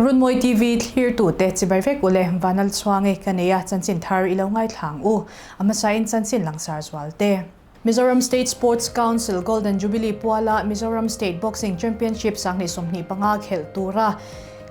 Runmawi TV thlirtute chibai vek ule Vanal Chhuangi ka nei a, chanchin thar i lo ngaithlang u. A hmasain chanchin langsar zual te. Mizoram State Sports Council Golden Jubilee puala Mizoram State Boxing Championship 2025 khelh tura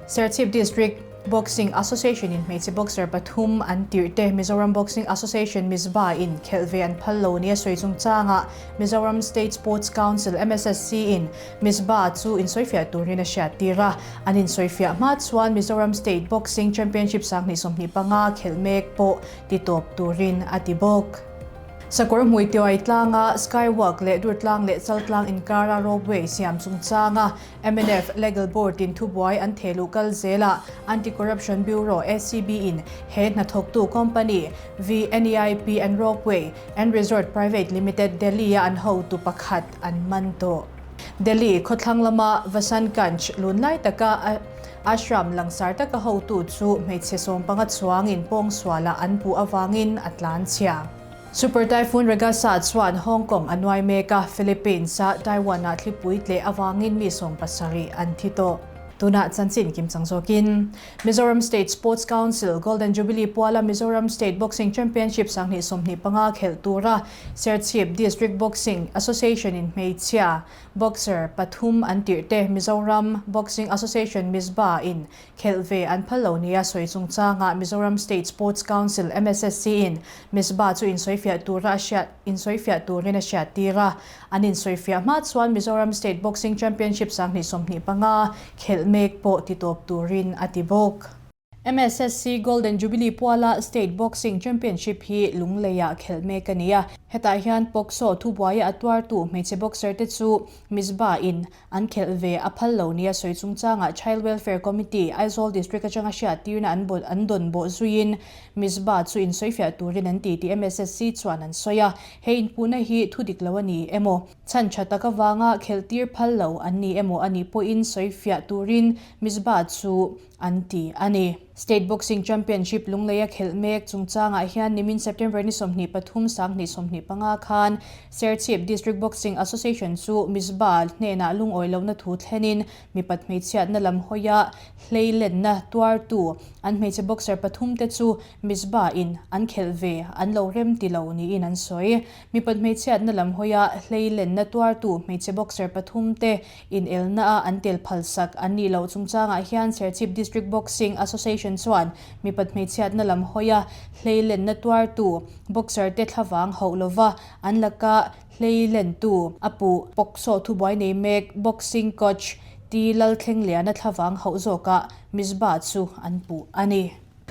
Serchhip District Boxing Association in hmeichhe boxer pathum an tirh te Mizoram Boxing Association Mizba in khelh ve an phal lo nia sawi chungchangah Mizoram State Sports Council, MSSC, in Mizba chu insawifiah turin a hriattir a, an insawifiah hma chuan Mizoram State Boxing Championship 2025 khelh mek pawh titawp turin a ti bawk. Sakawr hmui tiuai tlanga Skywalk leh Durtlang leh Chaltlang inkara ropeway siam chungchanga mnf Legal Board in thubuai an thehluh kal zelah Anti-Corruption Bureau, ACB, in he hnathawktu company VNEIP and Ropeway and Resort Private Limited, Delhi-a an hotu pakhat an man tawh. Delhi khawthlang lama Vasant Kunj lunlai taka ashram langsar taka hotu chu hmeichhe sawmpanga chuangin pawngsualah an puh avangin a tlan chhia. Super Typhoon Ragasa chuan Hong Kong a nuai mek a, Philippines-a Taiwan-ah thlipui tleh avangin mi 70 an thi tawh. Tunah chanchin kim chang zawkin Mizoram State Sports Council Golden Jubilee puala Mizoram State Boxing Championship 2025 khelh tura Serchhip District Boxing Association in hmeichhia boxer pathum an tirh te Mizoram Boxing Association Mizba in Khelh ve an phal lo nia sawi chungchangah Mizoram State Sports Council, MSSC, in Mizba chu insawifiah tura a hriat insawifiah turin a hriattir a. An insawifiah hma chuan Mizoram State Boxing Championship 2025 khelh mek pawh titawp turin a ti bawk. MSSC Golden Jubilee puala State Boxing Championship hi Lungleiah khelh mek a ni a. Hetah hian POCSO thubuaia a tuartu hmeichhe boxer te chu Mizba in An khelh ve a phal lo nia sawi chungchangah Child Welfare Committee, Aizawl District atanga hriattirna an bawlh an dawn bawh zuiin Mizba chu insawifiah turin an ti tih MSSC chuan an sawi a. He inpuhna hi thu dik lo a ni emaw, chhan tha tak avanga khelhtir phal lo an ni emaw a nih pawhin sawifiah turin Mizba chu an ti a ni. State Boxing Championship Lungleia khelh mek chungchangah hian nimin September ni 23 2025 khan Serchhip District Boxing Association chu Mizba hnenah lungawi lohna thu thlenin mipat hmeichhiatna lam hawia hleilenna tuartu an hmeichhe boxer pathumte chu Mizba in an khelh ve an lo rem ti lo niin an sawi. Mipat hmeichhiatna lam hawia hleilenna tuartu hmeichhe boxer pathumte Inelna a an tel phalsak an nih loh chungchangah hian Serchhip District Boxing Association chuan mipat hmeichhiatna lam hawia hleilenna tuartu boxer te thlavang hauh lova an laka hleilentu a puh POCSO thubuai nei mek boxing coach T Lalthlengliana thlavang hauh zawkah Mizba chu an puh a ni.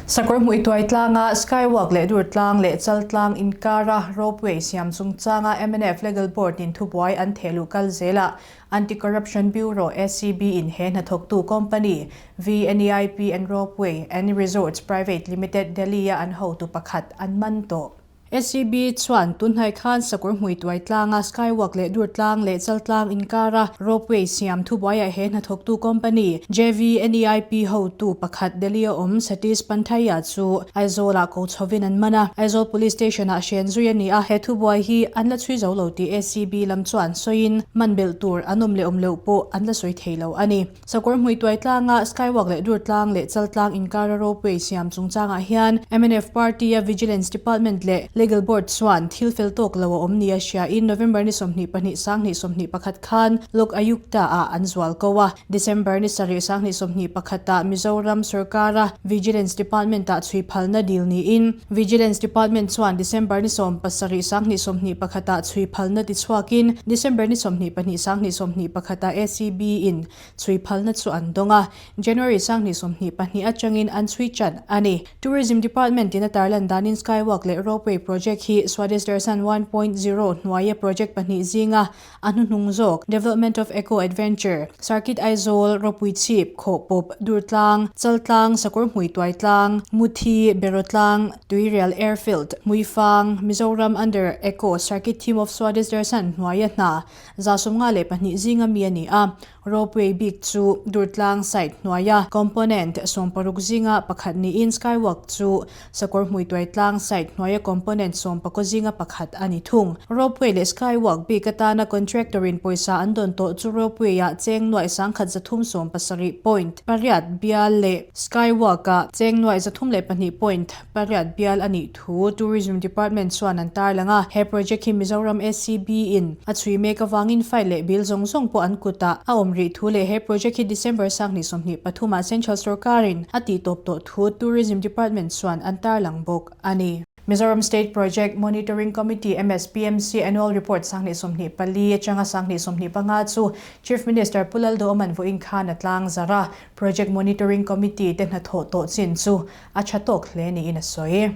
Sakawr hmui tuai tlanga Skywalk leh dur tlang leh chal tlang inkara ropeway siam chungchanga mnf Legal Board in thubuai an thehluh kal zelah Anti-Corruption Bureau, ACB, in he hnathawktu company VNEIP and Ropeway and Resorts Private Limited, Delhi-a an hotu pakhat an man tawh. SCB chuan tunhnai khan Sakawr hmui tuai tlanga Skywalk leh dur tlang leh chal tlang inkara ropeway siam thubuaiah he hnathawktu company JVNEIP hotu pakhat Delhi-a awm Satish Panthaiya chu Aizawl-ah ko chhovin an man a, Aizawl Police Station-ah hren zui a ni a, he thubuai hi an la chhui zo lo tih ACB lam chuan sawiin man belh tur an awm leh awm loh pawh an la sawi thei lo a ni. Sakawr hmui tuai tlanga Skywalk leh dur tlang leh chal tlang inkara ropeway siam chungchangah hian mnf party-a Vigilance Department leh Legal Board chuan thil fel tawk lo a awm nia hriain November ni 22 2021 khan Lok Ayukta-ah an zual ko a. December ni 7 2021-ah Mizoram sorkara Vigilance Department-ah chhui phalna dil niin Vigilance Department chuan December ni 7 2021-ah chhui phalna tichhuakin December ni 22 2021-ah ACB-in chhui phalna chu an dawng a, January 2022 atangin an chhui tan a ni. Tourism Department-in a tarlan danin Skywalk leh Ropeway project hi Swadesh Darshan 1.0 hnuaia project pahnih zinga A hnuhnung zawk, Development of Eco Adventure, Circuit Aizawl, Ropui Chhip, Khawhpawp, Durtlang, Chaltlang, Sakawr Hmuituai Tlang, Muthi, Berawtlang, Tuirial Airfield, Hmuifang, Mizoram Under Eco Circuit Theme of Swadesh Darshan hnuaia hna 152 zinga mi a ni a. Ropeway bik chu Durtlang site hnuaia component 60 zinga pakhat niin Skywalk chu Sakawr Hmuituai tlang site hnuaia component 14 zinga pakhat a ni thung. Ropeway leh Skywalk bik atana contractor in pawisa an dawn tawh chu Ropeway ah cheng nuaih 1370 point pariat bial leh Skywalk ah cheng nuaih 302 point pariat bial a nih thu Tourism Department chuan an tarlang a. He project hi Mizoram SCB in a chhui mek avangin file leh bill zawng zawng pawh an kutah a awm rih thu leh he project hi December 2023 ah Central sorkarin a tihtawp tawh thu Tourism Department chuan an tarlang bawk a ni. Mizoram State Project Monitoring Committee, MSPMC, Annual Report 2024 atanga 2025 chu Chief Minister Pu Lalduhawman vawiin khan a tlangzarh a, Project Monitoring Committee te hnathawh tawh chin chu a tha tawk hle niin a sawi.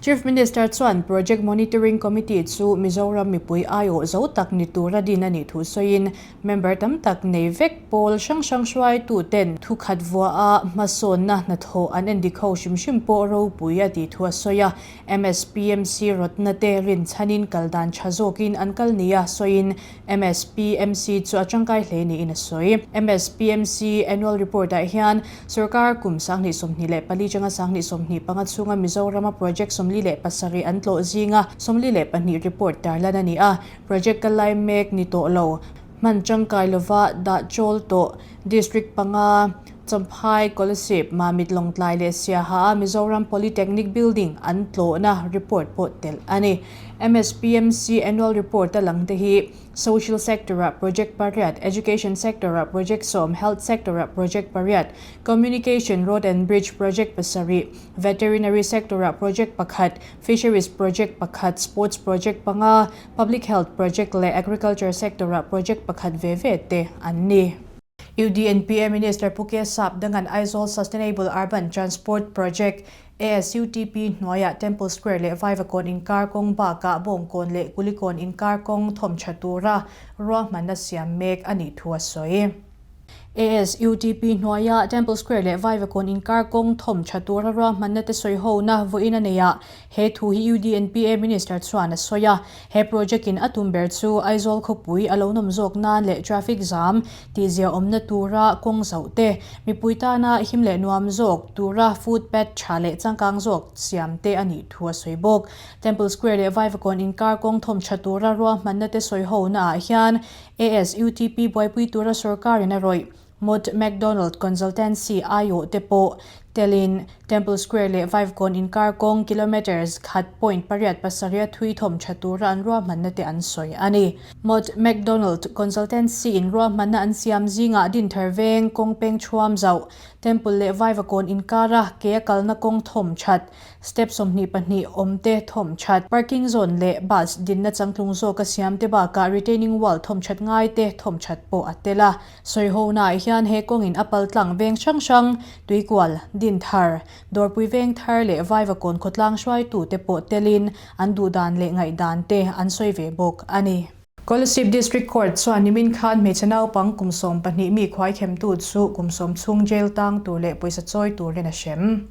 Chief Minister chuan Project Monitoring Committee chu Mizoram mipui aiawh zo tak ni tura din a nih thu sawiin member tam tak nei vek pawl hrang hrang hruaitu ten thu khat vuaha hmasawnna hnathawh an endik ho hrim hrim pawh ropui a tih thu a sawi a. MSPMC rawtna te rinchhanin kal dan tha zawkin an kal nia sawiin MSPMC chu a tangkai hle niin a sawi. MSPMC Annual Report ah hian Sorkar kum 2024 atanga 2025 chhunga Mizorama project 47 an tlawh zinga 42 report tarlan a ni a. Project kal lai mek ni tawh lo, hman tangkai lova dah chawl tawh District panga, Champhai, Kolasib, Mamit Lawngtlai leh Siaha a Mizoram Polytechnic Building an tlawhna report pawh telh a ni. MSPMC Annual Report a lang te hi Social Sector-ah Project pariat, Education Sector-ah Project sawm, Health Sector-ah Project pariat, Communication, Road and Bridge Project pasarih, Veterinary Sector-ah Project pakhat, Fisheries Project pakhat, Sports Project panga, Public Health Project leh Agriculture Sector-ah Project pakhat ve ve te an ni. UDNPA Minister Pu K Sap dangan Aizawl Sustainable Urban Transport Project, ASUTP, hnuaiah Temple Square leh Vaivakawn inkar kawng bakah Bawngkawn leh Kulikawn inkar kawng thawm tha tura ruahmanna siam mek a nih thu a sawi. ASUTP hnuaia Temple Square leh Vaivakawn inkar kawng thawm tha tura ruahmanna te sawi hona vawiin a nei a, he thu hi UDNPA Minister chuan a sawi a. He project in a tum ber chu Aizawl khawpui a lo nawm zawk nan leh traffic zam tihzia awmna tura kawng zauh te, mipui tana him leh nuam zawk tura footpath tha leh changkang zawk siam te a nih thu a sawi bawk. Temple Square leh Vaivakawn inkar kawng thawm tha tura ruahmanna te sawi hona ah hian ASUTP buaipui tura sorkarin a rawih Mott MacDonald Consultancy aiawh te pawh telin Temple Square leh Vaivkawn inkar kawng kilometres khat point pariat pasarih a thui thawm tha tura an ruahmanna te an sawi a ni. Mott MacDonald Consultancy in ruahmanna an siam zingah Dinthar veng kawng peng thuam zauh Temple leh Vaivakawn inkara ke a kalna kawng thawm that Step 22 awm te thawm that, parking zone leh bus dinna changtlung zawka siam te bakah retaining wall thawm that ngai te thawm that pawh a tel a. Sawihonaah hian he kawngin a pal tlang veng hrang hrang, Tuikual, Dinthar, Dawrpui veng thar leh Vaivakawn khawtlang hruaitu te pawh telin an duhdan leh ngaihdan te an sawi ve bawk a ni. Kolasib District Court chuan nimin khan hmeichhe naupang kum 12 mi khuaikhemtu chu kum sawm chhung jail tang tur leh pawisa chawi turin a hrem.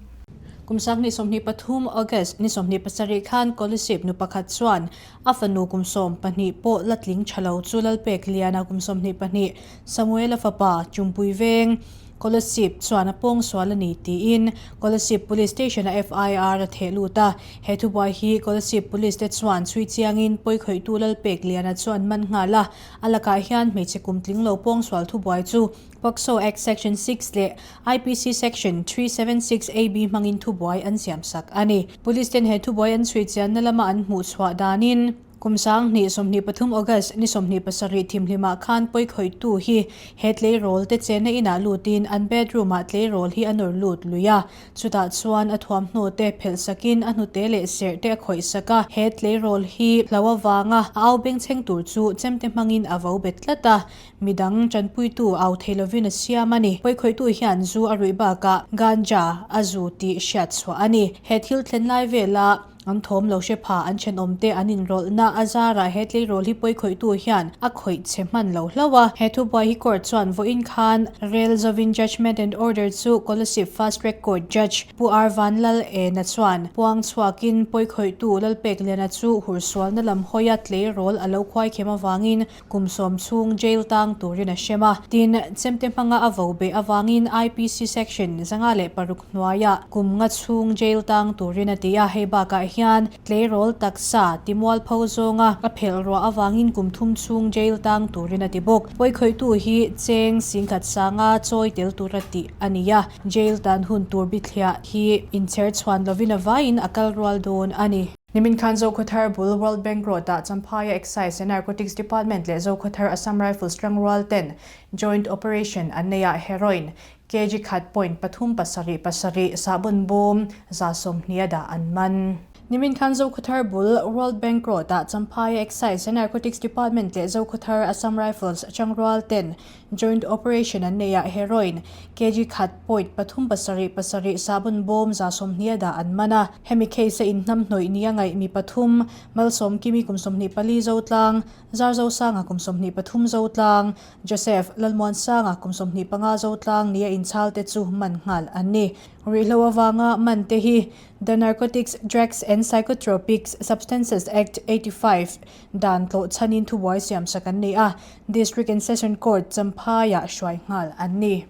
Kum 2023 August ni 27 khan Kolasib nu pakhat chuan a fanu kum 12 pawh la tling tha lo chu Lalpek Liana kum 22 Samuela fapa Chumpui Veng Kolasib chuan a pawng sual a ni tiin Kolasib Police Station-a FIR a theh lut a. He thubuai hi Kolasib Police te chuan chhui chiangin pawikhawihtu Lalpek Liana chuan man nghal a, a lakah hian hmeichhe kum tling lo pawng sual thubuai chu POCSO Act Section 6 leh IPC Section 376 AB hmangin thubuai an siamsak a ni. Police ten he thubuai an chhui chianna lama an hmuh chhuah danin, Kum 2023 August ni 27 thimhlimah khan pawikhawihtu hi he tleirawl te chenna inah lutin an bedroom ah tleirawl hi a nawr lut lui a. Chutah chuan a thuamhnaw te phelh sakin a hnute leh serh te a khawih sak a. He tleirawl hi hlo avanga a au bengchheng tur chu chemte hmangin a vo bet tlat a. Midang tanpuitu au thei lovin a siam a ni. Pawikhawihtu hian zu a ruih bakah ganja a zu tih hriat chhuah a ni. He thil thlen lai vela. An thawm lo hre pha, an thenawmte an inrawlhna a zarah he tleirawl hi pawi khawihtu hian a khawih chhe hman lo hlauh a. He thubuai hi court chuan vawiin khan rel zovin judgement and order chu Kolasib Fast Track Court Judge Pu R Vanlal Ena chuan puang chhuakin pawi khawihtu Lalpekliana chu hursualna lam hawia tleirawl a lo khuaikhem avangin Kum sawm chhung jail tang turin a hrem a, tin, chemte hmanga a vo beh avangin IPC section 506 hnuaiah kum nga chhung jail tang turin a ti a, hei bakah hian tleirawl taksa timualpho zawnga a phelh ruah avangin kum thum chhung jail tang turin a ti bawk. Pawikhawihtu hi cheng singkhat sanga chawi tel tura tih a ni a, jail tan hun tur bithliah hi inchher chhuan lovin a vaiin a kal rual dawn a ni. Nimin khan Zokhawthar bul World Bank Road-ah Champhaia Excise and Narcotics Department leh Zokhawthar Assam Rifles tangrual ten Joint Operation an nei ah heroin kg khat point pathum pasarih pasarih sahbun bawm 120 a dah an man. Nimin khan Zokhawthar bul World Bank Road-ah Champhaia Excise and Narcotics Department leh Zokhawthar Assam Rifles tangrual ten Joint Operation an nei ah heroin kg khat point pathum pasarih pasarih sahbun bawm 120 a dah an man a. Hemi case a inhnam hnawih nia ngaih mi pathum, Malsawmkimi kum 24 Zotlang, Zarzosanga kum 23 Zotlang, Joseph Lalmuansanga kum 25 Zotlang nia inchhal te chu man nghal an ni. Ruihhlo avanga man te hi The Narcotics, Drugs and Psychotropics Substances Act 85 dan tlawh chhanin thubuai siamsak an ni a, District and Session Court Champhaiah hruai nghal an ni.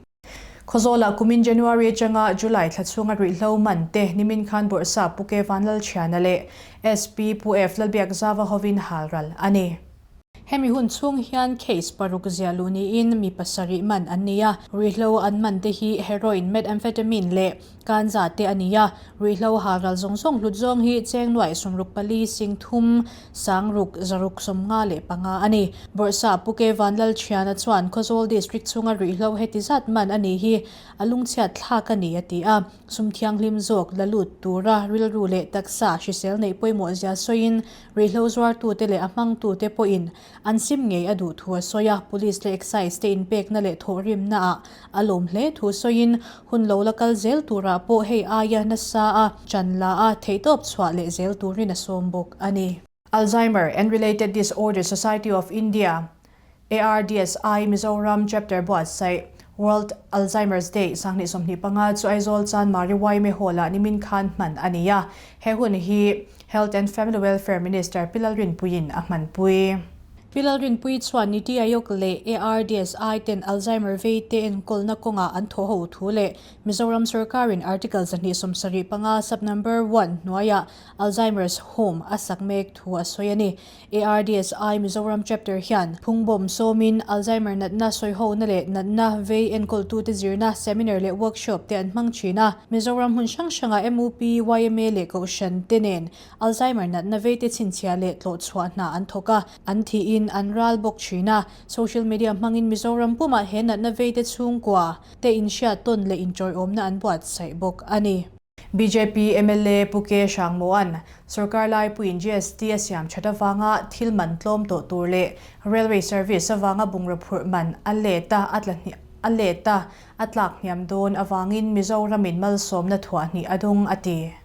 Khawzawlah kumin January atanga July thla chhunga ruihhlo man te nimin khan Bawrhsap Pu Ke Vanlalthiana leh SP Pu F Lalbiakzava hovin hal ral a ni. Hemi hun chhung hian case paruk zia luh niin mi pasarih man an ni a, ruihhlo an man te hi heroin, methamphetamine leh Kanza te a ni a, ruihhlo hal ral zawng zawng hlut zawng hi cheng nuaih sawmruk pali sing thum sangruk zaruk 55 a ni. Bawrhsap Pu Ke Vanlalthiana chuan Khawzawl District chhunga ruihhlo heti zat man a ni hi a lungchhiat thlak a ni a ti a, sum thianghlim zawk la lut tura rilru leh taksa hrisel neih pawimawh zia sawiin ruihhlo zuartute leh a hmangtute pawhin an sim ngei a duh thu a sawi a, Police leh Excise te inpekna leh thawhrimnaah a lawm hle thu sawiin hun lo la kal zel turah pawh hei aia nasa a chan la a theihtawp chhuah leh zel turin a sawm bawk a ni. Alzheimer and Related Disorder Society of India, ARDSI, Mizoram Chapter buatsaih World Alzheimer's Day 2025 chu Aizawl Chanmari YMA Hall-ah nimin khan hman a ni a, he hun hi Health and Family Welfare Minister Pi Lalrinpuiin a hmanpui. Pi Lalrinpui chuan Niti Aayog leh ARDSI ten Alzheimer vei te enkawlna kawngah an thaw ho thu leh Mizoram sorkarin Article 275 sub number one hnuaiah Alzheimer's Home a sak mek thu a sawi a ni. ARDSI Mizoram Chapter hian phungbawm sawmin Alzheimer natna sawihona leh natna vei enkawltute zirna seminar leh workshop te an hmang thin a. Mizoram hmun hrang hrangah MUP, yma leh Kohhran te nen Alzheimer natna vei te chhinchhiah leh tlawhchhuah hna an thawk a, an thihin an ral bawk thin a. Social media hmangin Mizoram pumah he natna vei te chhungkua te inhriat tawn leh intawiawmna an buatsaih bawk a ni. Bjp mla Pu K Hrangmoan sorkar laipuiin GST a siam that avanga thil man tlawm tawh tur leh railway service avanga bungraw phurh man a let a a tla a let a a tlak hniam dawn avangin Mizoramin malsawmna thuahhnih a dawng a ti.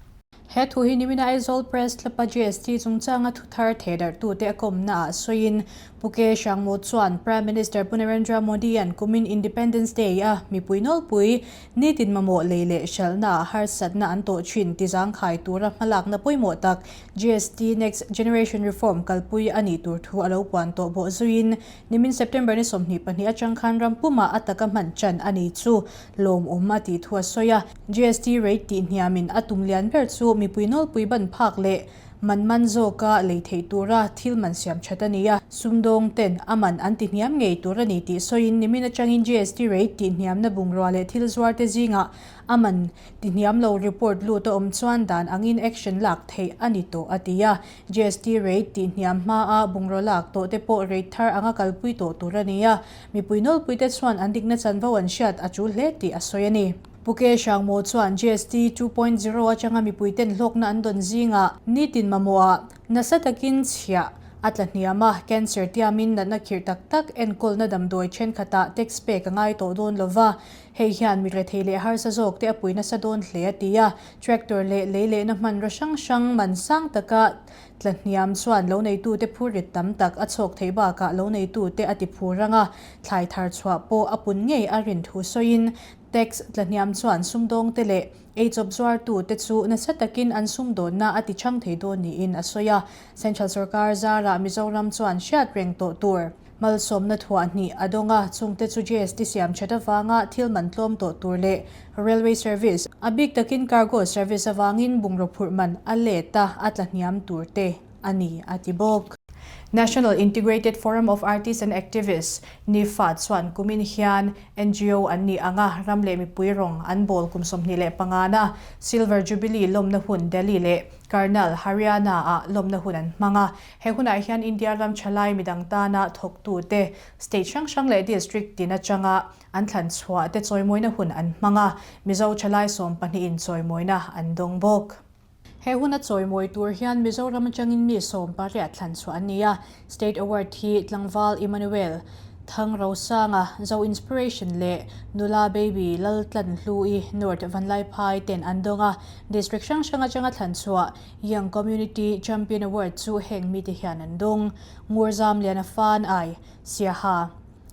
He thu hi nimina Aizawl Press Club-a GST chungchanga thuthar thehdarhtute a kawmnaah sawiin Pu K Hrangmaw chuan Prime Minister Pu Narendra Modi-a'n kumin Independence Day-a mipui nawlpui nitin mamawh lei leh hralhnaah harsatna an tawh thin ti zangkhai tura hmalakna pawimawh tak GST Next Generation Reform kalpui a nih tur thu a lo puan tawh bawh zuiin nimin September ni 22 atang khan ram pumah a taka hman chan a ni chu lawmawm a tih thu a sawi a. GST rate tih hniamin a tum lian ber chu mipui nawlpui ban phak leh man man zawka lei theih tura thil man siam that a ni a, sumdawng ten a man an ti hniam ngei tur a ni tih sawiin nimin atangin GST rate tih hniamna bungrua leh thil zuar te zingah a man ti hniam lo report lut a awm chuan dan angin action lak theih a ni tawh a ti a. GST rate tih hniam hmaa bungraw lak tawh te pawh rate thar anga kalpui tawh tur a ni a, mipui nawlpui te chuan an dikna chanvo an hriat a tul hle tih a sawi a ni. Pu K Hrangmaw chuan GST 2.0 atanga mipuiten hlawkna an dawn zingah nitin mamawhah nasa takin chhiah a tla hniam a, cancer tiamin natna khirh tak tak enkawlna damdawi thenkhatah tax pek a ngai tawh dawn lo va, hei hian mi rethei leh harsa zawk te a pui nasa dawn hle a ti a, tractor leh lei lehna hmanraw hrang hrang man sang taka tla hniam chuan lo neitute phurrit tam tak a chhawk theih bakah lo neitute a ti phur ang a, thlai thar chhuah pawh a pun ngei a rin thu sawiin tax tla hniam chuan sumdawngte leh Eichawp zuartute chu nasa takin an sumdawnna a ti chhang thei dawn niin a sawi a. Central sorkar zarah Mizoram chuan hriat reng tawh tur malsawmna thuah hnih a dawng a, chungte chu GST siam that avanga thil man tlawm tawh tur leh railway service, a bik takin cargo service avangin bungraw phurh man a let a, a tla hniam tur te a ni, a ti bawk. National Integrated Forum of Artists and Activists, NIFA, chuan kumin hian NGO an nih anga ram leh mipui rawng an bawl kum 25 na Silver Jubilee lawmna hun Delhi leh Karnal, Haryana ah lawmna hun an hmang a. He hunah hian India ram thalai midang tana thawktute state hrang hrang leh district tin atanga an thlan chhuah te chawimawina hun an hmang a, Mizo thalai 12 in chawimawina an dawng bawk. He huna chawimawi tur hian Mizoram atangin mi 18 thlan chhuah an ni a, State Award hi Tlangval Emmanuel Thangrosanga, Zo Inspiration leh Nula Baby Laltlanhlui North Vanlaiphai ten an dawng a, District hrang hrang atanga thlan chhuah Young Community Champion Award chu heng mite hian an dawng. Ngurzam Liana Fan Ai, Siaha.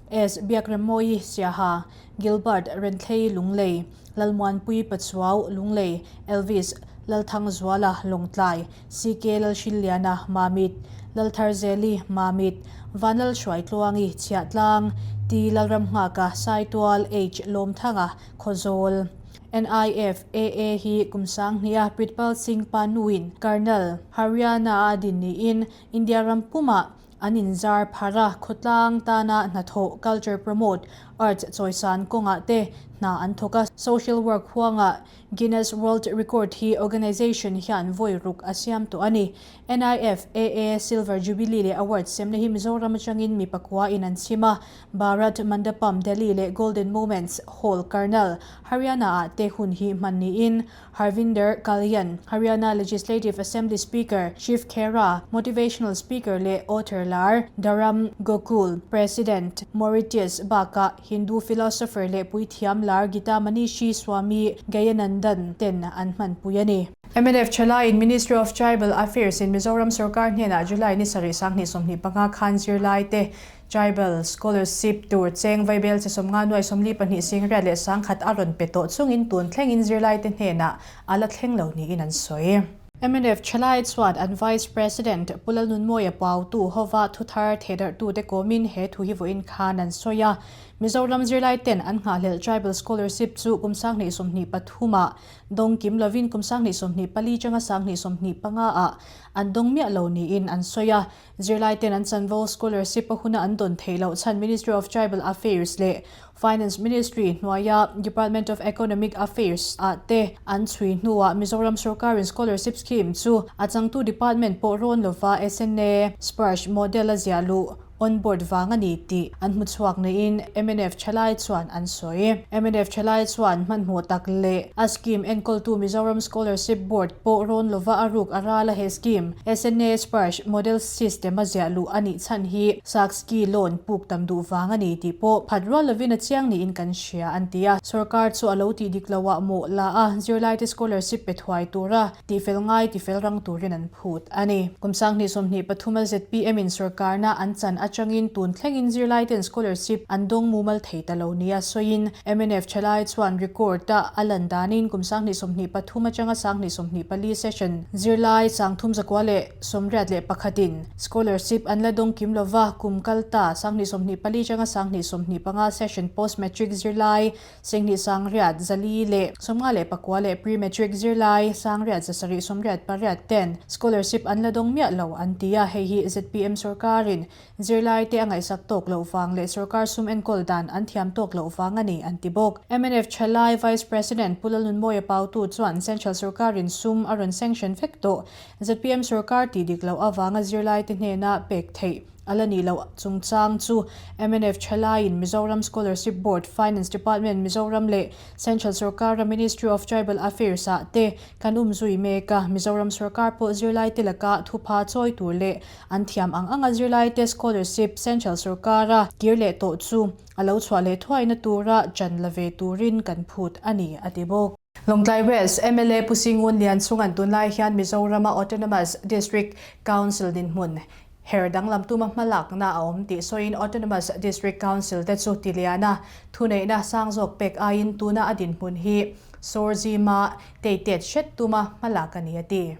S. Biakremmawi Siaha, Gilbert Renthlei Lunglei, Lalmuanpui Pachuau Lunglei, Elvis Lalthangzuala Lawngtlai, CK Lalhrilliana Mamit, Laltharzeli Mamit, Vanlalhruaitluangi Chhiahtlang, T. Lalramnghaka Saitual H. Lawmthanga Khawzawl. NIFAA hi kum sanghnih a Pritpal Singh Panuin Karnal, Haryana-a din niin India ram pumah An inzar phar a, khawtlang tana hnathawh, culture promote, arts chawisan kawngah te hna an thawk a. Social work huangah Guinness World Record hi organisation hian vawi ruk a siam tawh a ni. NIFAA Silver Jubilee leh Award semna hi Mizoram atangin mi pakua in an chhim a, Bharat Mandapam Delhi leh Golden Moments Hall Karnal, Haryana ah te hun hi hman niin Harvinder Kalyan, Haryana Legislative Assembly Speaker Shiv Khera, Motivational Speaker leh Author lar Dharam Gokul, President Mauritius bakah Hindu philosopher leh puithiam lar Gita Manishi Swami Gayanandan ten an hmanpui a ni. Mnf Thalaiin Ministry of Tribal Affairs in Mizoram sorkar hnenah July ni sarih 2025 khan zirlaite Tribal Scholarship tur cheng vaibel che 50 nuai 42 sing riat leh 10,000 a rawn pe tawh chungin tun thlengin zirlaite hnenah a la thleng lo niin an sawi. Mnf Thalai chuan an Vice President Pu Lalnunmawia Pautu hova thuthar thehdarhtute kawmin he thu hi vawiin khan an sawi a. Mizoram zirlaiten an nghahhlelh Tribal Scholarship chu kum 2023 ah dawng kim lovin kum 2024 changa 2025 ah an dawng miah lo niin an sawi a. Zirlaiten an chanvo scholarship a huna an dawn theih loh chhan Ministry of Tribal Affairs leh Finance Ministry hnuaia Department of Economic Affairs ah te an chhui hnuah Mizoram sorkarin scholarship scheme chu a changtu department pawh rawn lova SNA Sparsh model a ziah luh on board vang a ni tih an hmu chhuak niin mnf thalai chuan an sawi. Mnf thalai chuan hmanhmawh tak leh a scheme enkawltu Mizoram Scholarship Board pawh rawn lova a ruk a ral a he scheme SNA Sparsh model system a ziah luh a nih chhan hi Sakski loan puk tam duh vang a ni tih pawh phat rual lovin a chiang niin kan hria an ti a. Sorkar chu a lo tih dik loh ah mawh la a zirlaite scholarship pe thuai tura tihfel ngai tifel rang turin an phut a ni. Kum 2023 a zpm in sorkarna an chan atangin tun thlengin zirlaiten scholarship an dawng mumal thei ta lo nia sawiin mnf thalai chuan record a a lan danin kum 2023 atanga 2024 session zirlai 3,981 in scholarship an la dawng kim lova kum kal ta 2024 atanga 2025 session post matric zirlai 26,459 leh pre-matric zirlai 6,788 ten scholarship an la dawng miah lo an ti a, hei hi zpm sorkarin zirlai te a ngaihsak tawk loh vang leh sorkar sum enkawl dan an thiam tawk loh vang a ni an ti bawk. Mnf Thalai Vice President Pu Lalnunmawia Pautu chuan Central sorkarin sum a rawn sanction vek tawh zpm sorkar tih dik loh avanga zirlai te hnena pek theih. a la nih loh chungchang chu mnf thalaiin Mizoram Scholarship Board, Finance Department Mizoram leh Central Sorkara Ministry of Tribal Affairs ah te kan umzui mek a. Mizoram sorkar pawh zirlaite laka thupha chawi tur leh an thiam ang anga zirlaite scholarship Central sorkara kir leh tawh chu a lo chhuah leh thuaina tura chan la ve turin kan phut a ni, a ti bawk. Lawngtlai West mla Pu Singun Lianchunga'n tunlai hian Mizorama Autonomous District Council dinhmun her danglam tuma hmalakna a awm tih sawiin Autonomous District Council te chu tiliana thuneihna sang zawk pek aiin tuna a dinhmun hi sawrzima teitet hret tuma hmalak a ni a ti.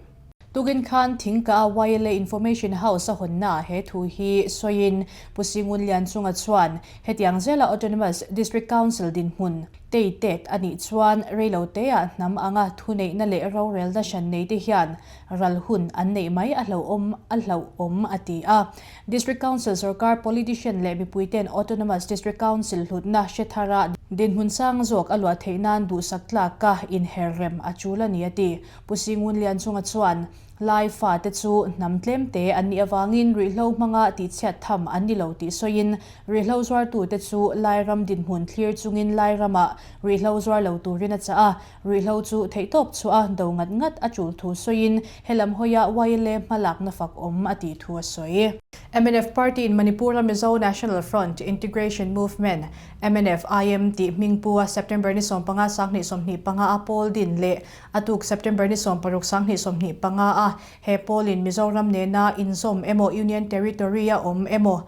Tukin khan Thingka a YLA Information House a hawnna he thu hi sawiin Pu Singun Lianchunga chuan hetiang zela Autonomous District Council dinhmun teitet a nih chuan reiloteah hnam anga thuneihna leh rorelna hran neite hian ral hun an neih mai a hlauhawm a hlauhawm a ti a. District Council sorkar politician leh mipuiten Autonomous District Council hlutna hre thara dinhmun sang zawk a luah theih nan duhsak tlaka inherrem a tul a ni a ti. Pu Singun Lianchunga chuan, Lai fate chu hnam tlemte an nih avangin ruihhlo hmanga tihchhiat tham an ni lo tih sawiin, ruihhlo zuartute chu Lairam dinhmun thlir chungin Lairamah ruihhlo zuar lo turin a chah a, ruihhlo chu theihtawp chhuah a do ngat ngat a tul thu sawiin helam hawia YLA hmalakna fak awm a tih thu a sawi. Mnf Party in Manipur-a Mizo National Front Integration Movement, mnf IM, tih hmingpu a September ni 15 2025 a pawl din leh A tuk September ni 16 2025 a he pawlin Mizoram nena inzawm emaw Union Territory a awm emaw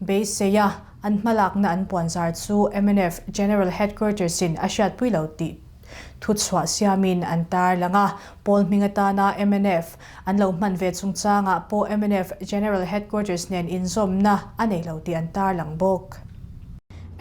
beisei a an hmalakna an puanzar chu mnf General Headquarters in a hriatpui lo tih thuchhuah siamin an tarlang a. Pawl hming atana mnf an lo hman ve chungchangah pawh mnf General Headquarters nen inzawmna a nei lo tih an tarlang bawk.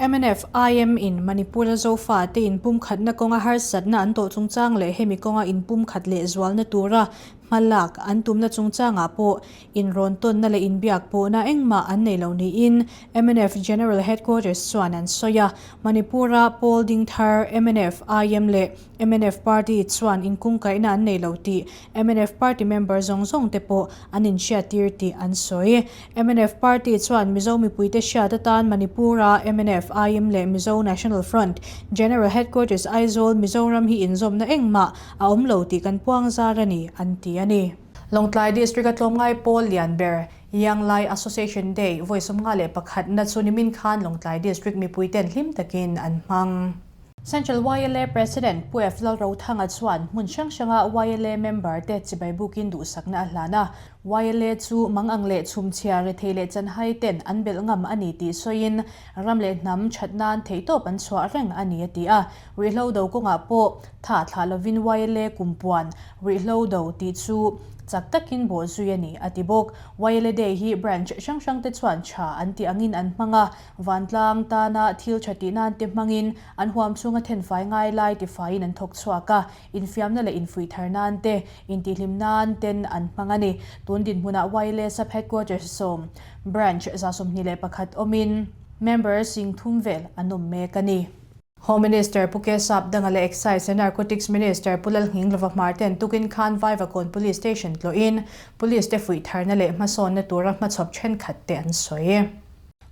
Mnf IM in Manipur-a Zofa te inpumkhatna kawnga harsatna an tawh chungchang leh hemi kawnga inpumkhat leh zualna tura hmalak an tumna chungchangah pawh inrawn tawnna leh inbiak pawhna engmah an nei lo niin mnf General Headquarters chuan an sawi a. Manipur-a pawl ding thar mnf IM leh Mnf party chuan inkungkaihna an nei lo tih mnf party member zawng zawng te pawh an inhriattir tih an sawi. Mnf party chuan Mizo mipuite hriat atan Manipur-a mnf IM leh Mizo National Front General Headquarters Aizawl Mizoram hi inzawmna engmah a awm lo tih kan puang zar a ni an ti a ni. Lawngtlai District-a tlawmngai pawl lian ber Young Lai Association Day vawi 51 na chu nimin khan Lawngtlai District mipuiten hlim takin an hmang. Central YLA President Pu F Lalrothanga chuan hmun hrang hranga YLA member te chibai bukin duhsakna a hlan a. YLA chu mang ang leh chhumchhia rethei leh chanhai ten an belh ngam a ni tih sawiin ram leh hnam that nan theihtawp an chhuah reng a ni a ti a. Ruihhlo do kawngah pawh tha thlah lovin YLA kumpuan ruihhlo do tih chu chak takin bawhzui a ni a ti bawk. YLA Day hi branch hrang hrang te chuan tha an tih angin an hmang a. Vantlang tana thil tha tih nan te hmangin an huam chhunga thenfai ngai lai tifaiin an thawk chhuak a, infiamna leh infuih thar nan te, intihhlim nan ten an hmang a ni. Tun dinhmunah YLA Sub Headquarters sawm, Branch 21 awmin member 3000 vel an awm mek a ni. Home Minister Pu Kesap Danga leh Excise and Narcotics Minister Pu Lalnghinglova Hmar ten tukin khan Vaivakawn Police Station tlawhin Police te fuih tharna leh hmasawnna tura hmachhawp thenkhat te an sawi.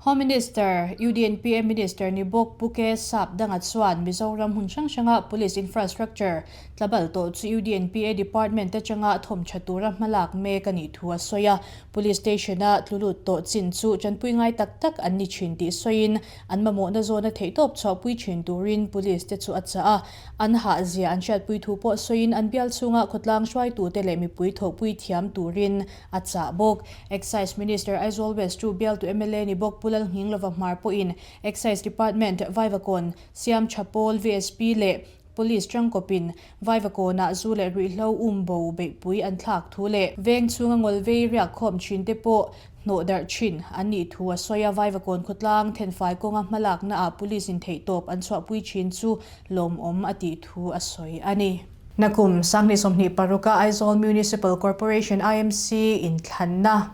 Home Minister, UDNPA Minister ni bawk Pu K Sap Danga chuan Mizoram hmun hrang hranga Police Infrastructure tlabal tawh chu UDNPA Department atanga thawm tha tura hmalak mek a nih thu a sawi a. Police Station-a tlulut tawh chin chu tanpui ngai tak tak an ni thin tih sawiin an mamawhna zawna theihtawp chhuahpui thin turin Police te chu a chah a. An hahzia an hriatpui thu pawh sawiin an bial chhunga khawtlang hruaitute leh mipui thawhpui thiam turin a chah bawk. Excise Minister Aizawl West chu bialtu mla ni bawk Pu Lalnghinglova Hmar pawhin Excise Department, Vaivakawn, Siamtha Pawl, VSP leh Police tangkawpin Vaivakawnah zu leh ruihhlo umbo beihpui an thlak thu leh veng chhunga ngawlvei riak khawm thin te pawh hnawh darh thin an nih thu a sawi a. Vaivakawn khawtlang thenfai kawnga hmalaknaah Police in theihtawp an chhuahpui thin chu lawmawm a tih thu a sawi a ni. Nakum 2026-a Aizawl Municipal Corporation, IMC, inthlanna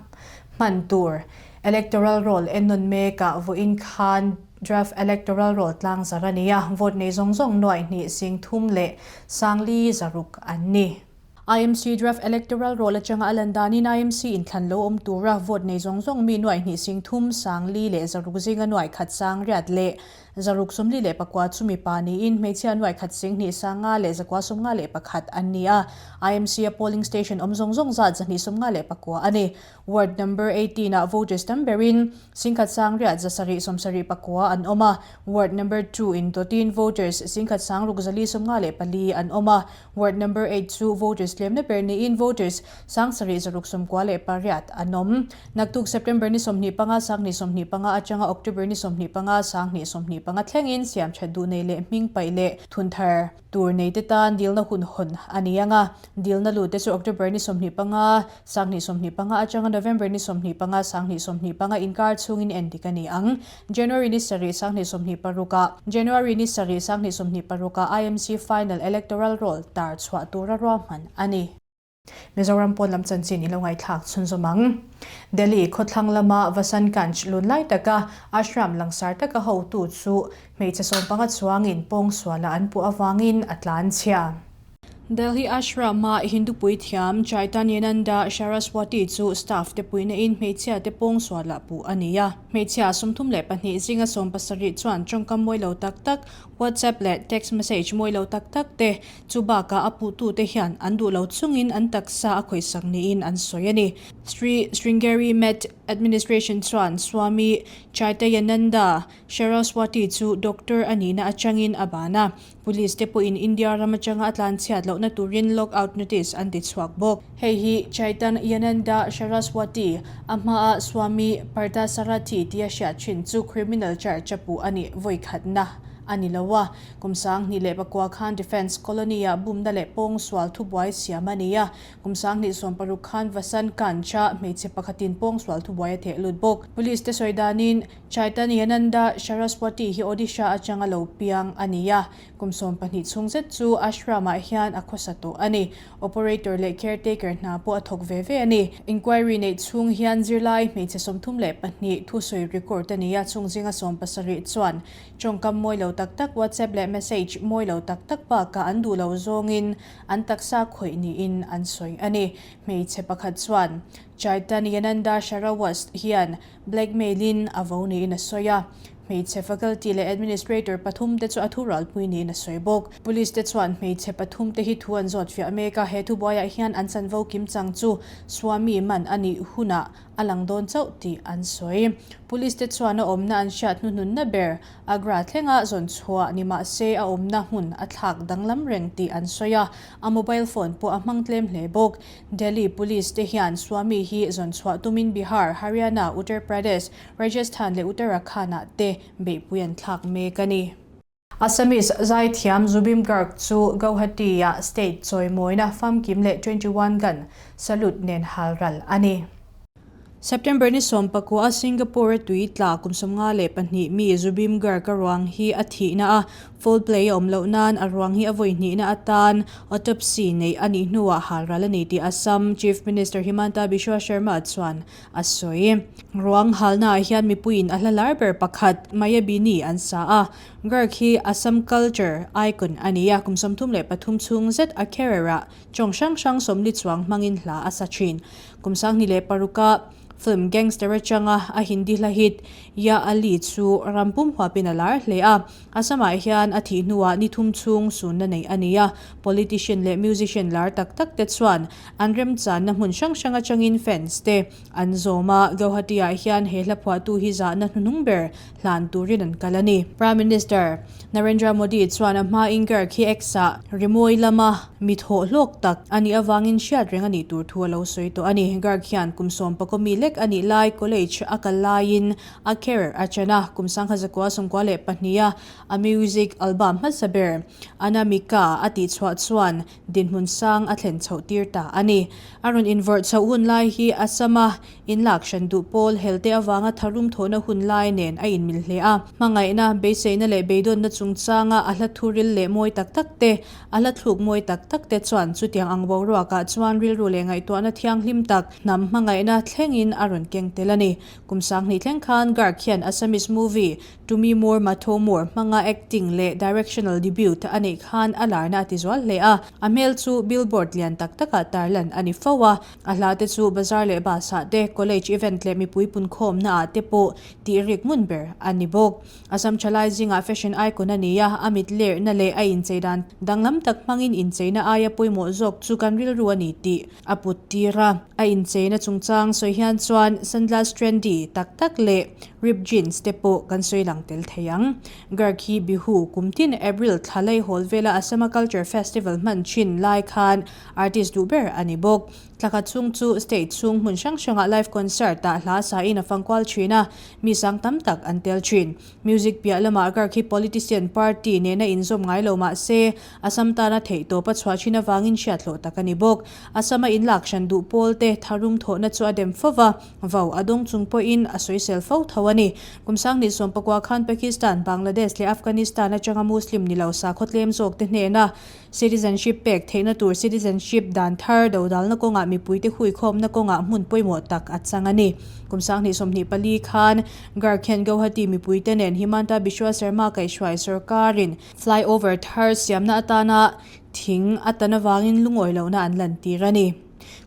hman tur Electoral Roll ennawn mekah vawiin khan Draft Electoral Roll tlangzar a ni a, vote nei zawng zawng nuaih hnih 30,600 an ni. IMC Draft Electoral Roll atanga a lan danin IMC inthlan lo awm tura vote nei zawng zawng mi nuaih hnih sing thum sang li leh zaruk zinga nuaih khat sang riat leh zaruk 44 chu mipa niin hmeichhia nuaih khat sing hnih sang nga leh zakua 51 an ni a. IMC a polling station awm zawng zawng zat 259 a ni. Ward number 18 ah voters tam berin singkhat sang riat 779 an awm a, Ward number 2 in dawtin voters singkhat sang ruk 454 an awm a, Ward number 8 chu voters tlemna ber niin voters sang sarih zaruk 98 an awm. Naktuk September ni 25 sang hnih 25 atanga October ni 25 sang hnih 25 thlengin siam that duh nei leh hming paih leh thun thar tur nei te tan dilna hun hawn a ni ang a. Dilna lut te chu October ni 25 sang hnih 25 atanga November ni 25 sang hnih 25 inkar chhungin endik a ni ang. January ni sarih sang hnih 26 ah January ni sarih sang hnih 26 ah IMC Final Electoral Roll tar chhuah tura ruahman a ni. Mizoram pawn lam chanchin i lo ngaihthlak chhunzawm ang. Delhi khawthlang lama Vasant Kanch lun lai taka ashram langsar taka hotu chu hmeichhe 15 chuangin pawngsuala an puh avangin a tlan chhia. Delhi ashram-a Hindu puithiam Chaitanyananda Saraswati chu staff te puihna in hmeichhia te pawngsuala puh a ni a. Hmeichhia 32 zinga 70 chuan tawngkam mawi lo tak tak, WhatsApp leh text message mawi lo tak tak te chu bakah a puhtute hian an duh lo chungin an taksa a khawihsak niin an sawi a ni. Sri Sringeri Math Administration chuan Swami Chaitanyananda Saraswati chu doctor a nihna atangin a ban a. Police te pawhin India ram atanga a tlanchhiat lohna turin lockout notice an ti chhuak bawk. Hei hi Chaitanyananda Saraswati, a hmaa Swami Parthasarathy tia hriat thin chu criminal charge a puh a nih vawi khatna a ni lo a. Kum 2009 khan Defence Colony-ah bumna leh pawngsual thubuai siam a ni a. Kum 2016 khan Vasant Kanch-a hmeichhe pakhatin pawngsual thubuai a theh lut bawk. Police te sawi danin Chaitanyananda Saraswati hi Odisha atanga lo piang a ni a, kum 12 chhung zet chu ashram-ah hian a khawsa tawh a ni. Operator leh caretaker hna pawh a thawk ve ve a ni. Inquiry neih chhung hian zirlai hmeichhe 32 thusawi record a ni a, chung zinga 70 chuan tawngkam mawi lo tak tak WhatsApp leh message mawi lo tak tak bakah an duh lo zawngin an taksa khawih niin an sawi a ni. Hmeichhe pakhat chuan Chaitanyananda Sarawast hian Blackmail-in a vo niin a sawi a, hmeichhe faculty leh administrator pathum te chu a thu ralpui niin a sawi bawk. Police te chuan hmeichhe pathum te hi thu an zawt fiah mek a, he thubuaiah hian an chanvo kim chang chu Swami man a nih hunah a lang dawn chauh tih an sawi. Police te chuan a awmna an hriat hnuhnunna ber Agra thlenga zawn chhuah ni mah se a awmna hmun a thlak danglam reng tih an sawi a, a mobile phone pawh a hmang tlem hle bawk. Delhi Police te hian Swami hi zawn chhuah tumin Bihar, Haryana, Uttar Pradesh, Rajasthan leh Uttarakhand-ah te beihpui an thlak mek a ni. Assamese zaithiam Zubeen Garg chu Gauhati-ah state chawimawina famkim leh 21 gun salute nen halral a ni. September ni 19 a Singapore-a tui tla kum 52 mi Zubeen Garg-a ruang hi a thihna a, foul play a awm loh nan a ruang hi a vawi hnihna atan autopsy neih a nih hnuah halral a ni tih Assam Chief Minister Himanta Biswa Sarma chuan a sawi. Ruang halnaah hian mipuiin a hla lar ber pakhat Mayabini an sa a, Garg hi Assam culture icon a ni a, kum 33 chhung zet a career-ah Chawng hrang hrang 40 chuang hmangin hla a sa thin. Kum 2006a film Gangster atanga a Hindi hla hit Ya Ali chu ram pum huapin a lar hle a. Assam-ah hian a thih hnuah ni thum chhung sunna neih a ni a. Politician leh musician lar tak tak te chuan an remchanna hmun hrang hrang atangin fans te an zawm a. Gauhati-ah hian he hla phuahtu hi zahna hnuhnung ber hlan turin an kal a ni. Prime Minister Narendra Modi chuan a hmain Garg hi X-ah rimawi lama mi thawh hlawk tak a nih avangin hriat reng a nih tur thu a lo sawi tawh a ni. Garg hian kum 10 mi lek a nih lai college a kal laiin a career a chan a, kum 1992 a a music album hmasa ber Anamika a tihchhuah chuan dinhmun sang a thlen chhoh tir ta a ni. A rawn invawrh chhoh hun lai hi Assam-a inlak hran duh pawl helte avanga tharum thawhna hun lai nen a inmil hle a. Hmangaihna, beiseina leh beidawnna chungchanga a hla thuril leh mawi tak tak te, a hla thluk mawi tak tak te chuan chutiang ang boruakah chuan rilru leh ngaihtuahna thianghlim tak, hnam hmangaihna thlengin. a rawn keng tel a ni. Kum 2000 thleng khan Garg hian Assamese movie Tumi Mor Matho Mor hmanga acting leh directional debut a neih khan a larna a ti zual hle a, a hmel chu billboard lian tak takah tarlan a ni fo a, a hla te chu bazar leh bus ah te, college event leh mipui punkhawmna ah te pawh tih rik ngun ber a ni bawk. Assam thalai zingah fashion icon a ni a, a mit lerhna leh a inchei dan danglam tak hmangin incheina aia pawimawh zawk chu kan rilru a ni tih a put tir a. A incheina chungchang sawi hian chuan sunglass trendy tak tak leh ripped jeans te pawh kan sawi lang tel thei ang. Garg hi Bihu kum tin April thla laihawl vela Assama Culture Festival hman thin lai khan artist duh ber a ni bawk. Thla khat chhung chu state chhung hmun hrang hrangah live concert ah hla sain a fangkual thin a, mi sang tam tak an tel thin. Music piah lamah Garg hi politician party nena inzawm ngai lo mah se, Assam tana theihtawp a chhuah thin avangin hriathlawh tak a ni bawk. Assam a inlak hran duh pawl te tharum thawhna chu a dem fo va, vau a dawng chung pawhin a sawisel fo tho a ni. Kum 2019 khan Pakistan, Bangladesh leh Afghanistan atanga Muslim ni lo sakhaw tlem zawk te hnena Citizenship pek theihna tur citizenship dan thar dodalna kawngah mipuite huikhawmna kawngah hmun pawimawh tak a chang a ni. Kum 2024 khan Garg hian Gauhati mipuite nen Himanta Biswa Sarma kaihhruai sorkarin flyover thar siamna atana thing a tan avangin lungawi lohna an lantir a ni.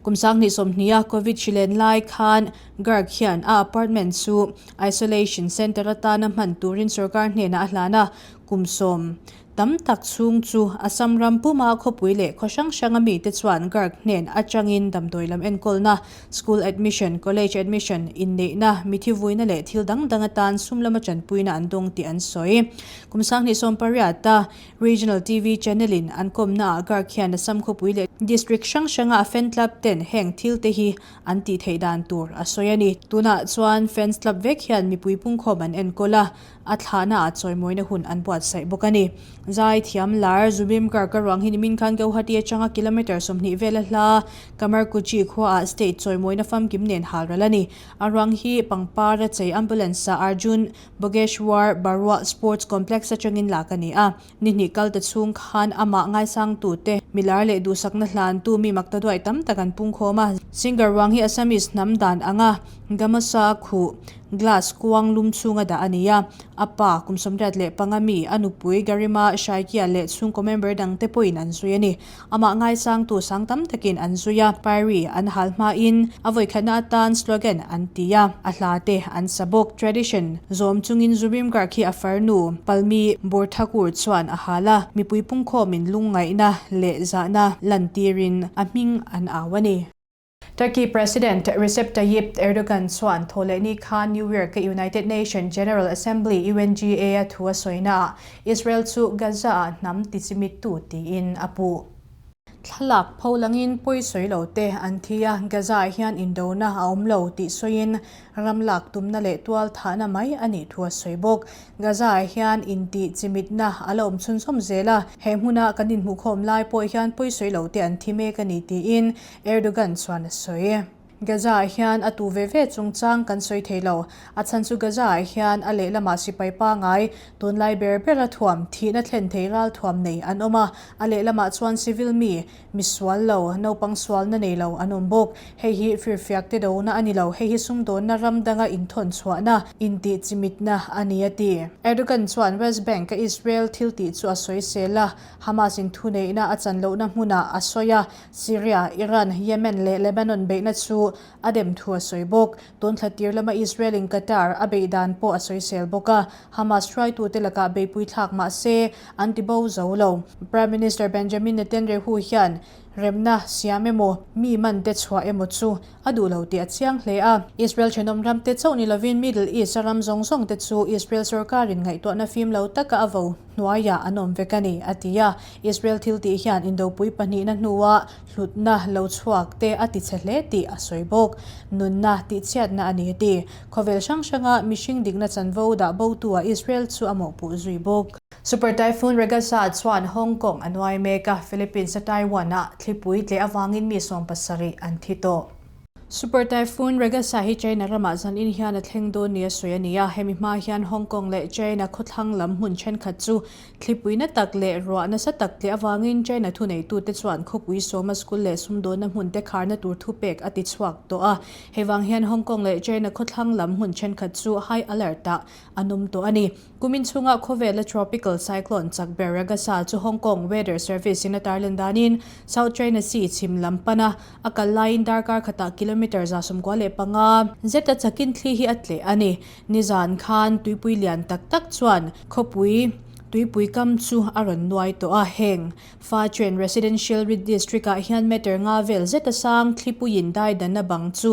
Kum 2020 a Covid hrilen lai khan Garg hian a apartment chu isolation centre atana hman turin sorkar hnenah a hlan a, kum sawm Tam tak chhung chu Assam ram puma khawpui leh khaw hrang hranga mite chuan Garg hnen atangin damdawi lam enkawlna, school admission, college admission, inneihna, mithi vuina leh thil dang dang atan sum lama tanpuina an dawng tih an sawi. Kum 2018 a Regional TV channel in an kawmnaah Garg hian Assam khawpui leh district hrang hranga a fan club ten heng thil te hi an tih theih dan tur a sawi a ni. Tunah chuan fans club vek hian mipui pungkhawm an enkawl a. A thlahna ah chawimawina hun an buatsaih bawk a ni. Zai thiam lar Zubin Garg a ruang hi nimin khan Guwahati atanga kilometre 20 vela hla Kamarkuchi khua ah state chawimawina famkim nen hal ral a ni. A ruang hi pangpar a chei ambulance ah Arjun Bogeshwar Barua Sports Complex atangin lak a ni a. Ni hnih kal ta chhung khan amah ngaisangtute, milar leh duhsakna hlantu mi makta duai tam tak an pungkhawm a. Singer ruang hi Assamese hnam dan anga Gamosa khuh glass kuang lum chhunga dah a ni a. A pa, kum 85 mi, a nupui Garima Shaikia leh chhungkaw member dangte pawhin an zui a ni. Amah ngaisangtu sang tam takin an zui a, Pyre an hal hmain a vawikhatna atan slogan an ti a, a hla te an sa bawk. Tradition zawm chungin Zubeen Garg hi a farnu Palmi Borthakur chuan a hal a, mipui pungkhawmin lungngaihna leh zahna lantirin a hming an au a ni. Turkey President Recep Tayyip Erdogan chuan thawhlehni khan New York-a United Nations General Assembly, UNGA, a thu a sawinaah Israel chu Gaza-ah hnam tichimittu tiin a puh. Thlalak pho langin pawi sawi lo te an thi a, Gaza-ah hian indona a awm lo tih sawiin ram lak tumna leh tual thahna mai a nih thu a sawi bawk. Gaza-ah hian intih chimitna a la awm chhunzawm zel a, he hmuna kan inhmuhkhawm lai pawh hian pawi sawi lo te an thi mek a ni tiin Erdogan chuan a sawi. Gaza-ah hian a tu ve ve chungchang kan sawi thei lo. A chhan chu Gaza-ah hian a lehlamah sipai pangai, tunlai ber bera thuam, thihna thlen thei ralthuam nei an awm a, a lehlamah chuan civil mi, mi sual lo, naupang sualna nei lo an awm bawk. Hei hi firfiak te dona a ni lo, hei hi sumdawnna ram danga inthawn chhuahna, intih chimitna a ni a ti. Erdogan chuan West Bank-a Israel thiltih chu a sawisel a, Hamas-in thuneihna a chan lohna hmunah a sawi a, Syria, Iran, Yemen leh Lebanon beihna chu a dem thu a sawi bawk. Tun thla tir lama Israel-in Qatar a beih dan pawh a sawisel bawk a, Hamas hruaitute lakah beihpui thlak mah se an ti bo zo lo. Prime Minister Benjamin Netanyahu hian remna siam emaw, mi man te chhuah emaw chu a duh lo tih a chiang hle a. Israel thenawm ram te chauh ni lovin Middle East-a ram zawng zawng te chu Israel sorkarin ngaihtuahna fim lo taka a vo hnuaiah an awm vek a ni, a ti a. Israel thil tih hian indopui pahnihna hnua hlutna lo chhuak te a ti chhe hle tih a sawi bawk. Nunna tihchhiatna a ni, a ti. Khawvel hrang hranga mihring dikna chanvo dah botu-ah Israel chu a mawhpuh zui bawk. Super Typhoon Ragasa chuan Hong Kong a nuai mek a, Philippines-a Taiwan-ah thlipui tleh avangin mi 70 an thi tawh. Super Typhoon Ragasa hi China ramah zanin hian a thleng dawn nia sawi a ni a, hemi hma hian Hong Kong leh China khawthlang lam hmun thenkhat chu thlipui na tak leh ruah nasa tak tleh avangin China thuneitute chuan khawpui sawma school leh sumdawnna hmun te kharna tur thupek a ti chhuak tawh a. Hei vang hian Hong Kong leh China khawthlang lam hmun thenkhat chu high alert ah an awm tawh a ni. Kumin chhunga khawvela tropical cyclone chak ber Ragasa chu Hong Kong Weather Service in a tarlan danin South China Sea chhim lam pana a kal laiin darkar khatah kilometre 95 zeta chakin thli hi a tleh a ni. Nizan khan tuipui lian tak tak chuan khawpui tuipui kam chu a rawn nuai tawh a, heng Fa Chen Residential District ah hian metre nga vel zeta sang thlipuiin daidanna bang chu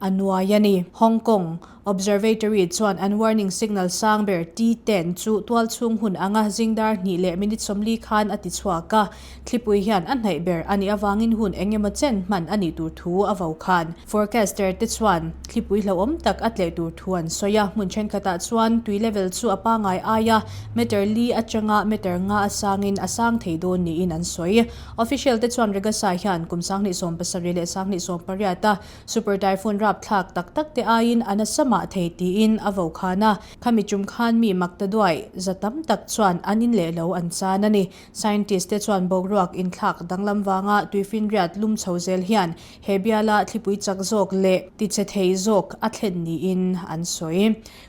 a nuai a ni. Hong Kong Observatory chuan an warning signal sang ber T10 chu tualchhung hun anga zingdar hnih leh minute 40 khan a ti chhuak a, thlipui hian a hnaih ber a nih avangin hun eng emaw chen hman a nih tur thu a vo khan. Forecaster te chuan thlipui hlauhawm tak a tleh tur thu an sawi a, hmun thenkhatah chuan tui level chu a pangai aia meter li atanga meter nga a sangin a sang thei dawn niin an sawi. Official te chuan Ragasa hian kum 2017 leh 2018 a Super Typhoon rapthlak tak tak te aiin a nasa mah thei tiin a vo khan a, khami tum khan mi makta duai za tam tak chuan an in leh lo an chan a ni. Scientist te chuan boruak inthlak danglam vanga tuifinriat lum chho zel hian he biala thlipui chak zawk leh tichhe thei zawk a thlen niin an sawi.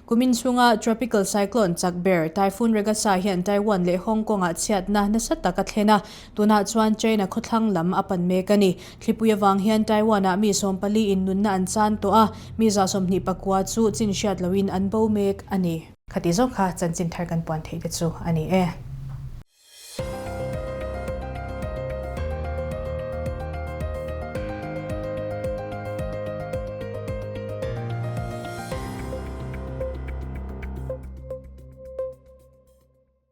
Kumin chhunga tropical cyclone chak ber Typhoon Ragasa hian Taiwan leh Hong Kong-ah chhiatna nasa tak a thlen a, tunah chuan China khawthlang lam a pan mek a ni. Thlipui avang hian Taiwan-ah mi 14 in nunna an chan tawh a, mi 29 chu chin hriat loin an bo mek a ni. Khati zawk kha chanchin thar kan puan theih te chu a ni e.